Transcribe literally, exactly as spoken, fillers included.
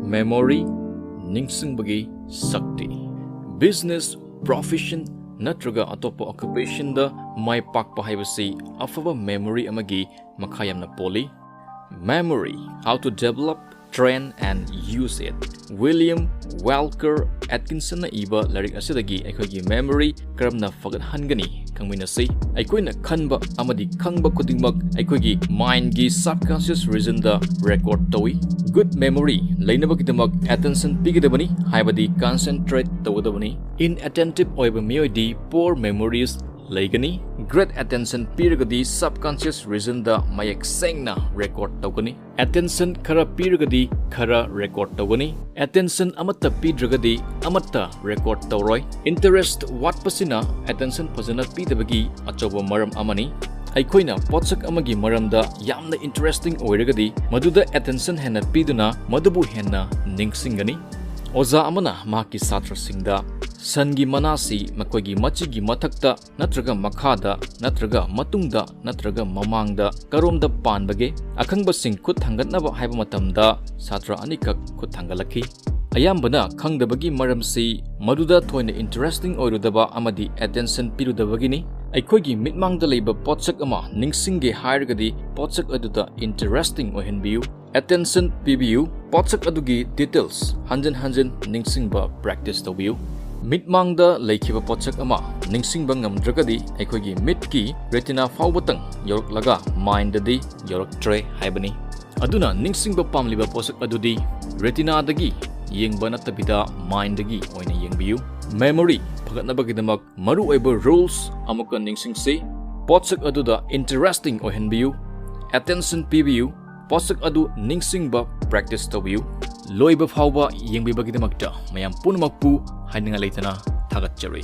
Memory, ꯅꯤꯡꯁꯤꯡꯕꯒꯤ ꯁꯛꯇꯤ꯫ Business, profession ꯅꯠꯇ꯭ꯔꯒ ꯑꯇꯣꯞꯄ occupationꯗ ꯃꯥꯏ ꯄꯥꯛꯄ ꯍꯥꯏꯕꯁꯤ ꯑꯐꯕ memory ꯑꯃꯒꯤ ꯃꯈꯥ ꯌꯥꯝꯅ ꯄꯣꯜꯂꯤ꯫ Memory, how to develop, train and use it꯫ William Walker Atkinsonꯅ ꯏꯕ ꯂꯥꯏꯔꯤꯛ ꯑꯁꯤꯗꯒꯤ ꯑꯩꯈꯣꯏꯒꯤ memory ꯀꯔꯝꯅ ꯐꯒꯠꯍꯟꯒꯅꯤ ꯈꯪꯃꯤꯟꯅꯁꯤ꯫ ꯑꯩꯈꯣꯏꯅ ꯈꯟꯕ ꯑꯃꯗꯤ ꯈꯪꯕ ꯈꯨꯗꯤꯡꯃꯛ ꯑꯩꯈꯣꯏꯒꯤ mindꯒꯤ subconscious regionꯗ record ꯇꯧꯏ꯫ Good memory ꯂꯩꯅꯕꯒꯤꯗꯃꯛ attention ꯄꯤꯒꯗꯕꯅꯤ, ꯍꯥꯏꯕꯗꯤ concentrate ꯇꯧꯒꯗꯕꯅꯤ꯫ Inattentive ꯑꯣꯏꯕ ꯃꯤꯑꯣꯏꯗꯤ poor memories ꯂꯩꯒꯅꯤ꯫ Great attention ꯄꯤꯔꯒꯗꯤ subconscious regionꯗ ꯃꯌꯦꯛ ꯁꯦꯡꯅ record ꯇꯧꯒꯅꯤ꯫ Attention ꯈꯔ ꯄꯤꯔꯒꯗꯤ ꯈꯔ record ꯇꯧꯒꯅꯤ꯫ Attention ꯑꯃꯠꯇ ꯄꯤꯗ꯭ꯔꯒꯗꯤ ꯑꯃꯠꯇ record ꯇꯧꯔꯣꯏ꯫ Interest ꯋꯥꯠꯄꯁꯤꯅ attention ꯐꯖꯅ ꯄꯤꯗꯕꯒꯤ ꯑꯆꯧꯕ ꯃꯔꯝ ꯑꯃꯅꯤ꯫ ꯑꯩꯈꯣꯏꯅ ꯄꯣꯠꯁꯛ ꯑꯃꯒꯤ ꯃꯔꯝꯗ ꯌꯥꯝꯅ interesting ꯑꯣꯏꯔꯒꯗꯤ, ꯃꯗꯨꯗ attention ꯍꯦꯟꯅ ꯄꯤꯗꯨꯅ ꯃꯗꯨꯕꯨ ꯍꯦꯟꯅ ꯅꯤꯡꯁꯤꯡꯒꯅꯤ꯫ ꯑꯣꯖꯥ ꯑꯃꯅ ꯃꯍꯥꯛꯀꯤ ꯁꯥꯇ꯭ꯔꯁꯤꯡꯗ ꯁꯟꯒꯤ ꯃꯅꯥꯁꯤ ꯃꯈꯣꯏꯒꯤ ꯃꯆꯤꯒꯤ ꯃꯊꯛꯇ ꯅꯠꯇ꯭ꯔꯒ ꯃꯈꯥꯗ ꯅꯠꯇ꯭ꯔꯒ ꯃꯇꯨꯡꯗ ꯅꯠꯇ꯭ꯔꯒ ꯃꯃꯥꯡꯗ ꯀꯔꯣꯝꯗ ꯄꯥꯟꯕꯒꯦ? ꯑꯈꯪꯕꯁꯤꯡ ꯈꯨꯠ ꯊꯥꯡꯒꯠꯅꯕ ꯍꯥꯏꯕ ꯃꯇꯝꯗ ꯁꯥꯇ꯭ꯔ ꯑꯅꯤꯈꯛ ꯈꯨꯠ ꯊꯥꯡꯒꯠꯂꯛꯈꯤ꯫ ꯑꯌꯥꯝꯕꯅ ꯈꯪꯗꯕꯒꯤ ꯃꯔꯝꯁꯤ ꯃꯗꯨꯗ ꯊꯣꯏꯅ interesting ꯑꯣꯏꯔꯨꯗꯕ ꯑꯃꯗꯤ attention ꯄꯤꯔꯨꯗꯕꯒꯤꯅꯤ꯫ ꯑꯩꯈꯣꯏꯒꯤ ꯃꯤꯠꯃꯥꯡꯗ ꯂꯩꯕ ꯄꯣꯠꯁꯛ ꯑꯃ ꯅꯤꯡꯁꯤꯡꯒꯦ ꯍꯥꯏꯔꯒꯗꯤ ꯄꯣꯠꯁꯛ ꯑꯗꯨꯗ interesting ꯑꯣꯏꯍꯟꯕꯤꯌꯨ꯫ Attention ꯄꯤꯕꯤꯌꯨ꯫ ꯄꯣꯠꯁꯛ ꯑꯗꯨꯒꯤ details ꯍꯟꯖꯤꯟ ꯍꯟꯖꯤꯟ ꯅꯤꯡꯁꯤꯡꯕ practice ꯇꯧꯕꯤꯌꯨ꯫ ꯃꯤꯠꯃꯥꯡꯗ ꯂꯩꯈꯤꯕ ꯄꯣꯠꯁꯛ ꯑꯃ ꯅꯤꯡꯁꯤꯡꯕ ꯉꯝꯗ꯭ꯔꯒꯗꯤ ꯑꯩꯈꯣꯏꯒꯤ ꯃꯤꯠꯀꯤ retina ꯐꯥꯎꯕꯇꯪ ꯌꯧꯔꯛꯂꯒ mindꯗꯗꯤ ꯌꯧꯔꯛꯇ꯭ꯔꯦ ꯍꯥꯏꯕꯅꯤ꯫ ꯑꯗꯨꯅ ꯅꯤꯡꯁꯤꯡꯕ ꯄꯥꯝꯂꯤꯕ ꯄꯣꯠꯁꯛ ꯑꯗꯨꯗꯤ retinaꯗꯒꯤ ꯌꯦꯡꯕ ꯅꯠꯇꯕꯤꯗ mindꯗꯒꯤ ꯑꯣꯏꯅ ꯌꯦꯡꯕꯤꯌꯨ꯫ Memory ꯐꯒꯠꯅꯕꯒꯤꯗꯃꯛ ꯃꯔꯨꯑꯣꯏꯕ rules ꯑꯃꯨꯛꯀ ꯅꯤꯡꯁꯤꯡꯁꯤ꯫ ꯄꯣꯠꯁꯛ ꯑꯗꯨꯗ interesting ꯑꯣꯏꯍꯟꯕꯤꯌꯨ꯫ Attention ꯄꯤꯕꯤꯌꯨ꯫ ꯄꯣꯠꯁꯛ ꯑꯗꯨ ꯅꯤꯡꯁꯤꯡꯕ practice ꯇꯧꯕꯤꯌꯨ꯫ ꯂꯣꯏꯕ ꯐꯥꯎꯕ ꯌꯦꯡꯕꯤꯕꯒꯤꯗꯃꯛꯇ ꯃꯌꯥꯝ ꯄꯨꯝꯅꯃꯛꯄꯨ ꯍꯥꯏꯅꯤꯡꯉꯥꯏ ꯂꯩꯇꯅ ꯊꯥꯒꯠꯆꯔꯤ꯫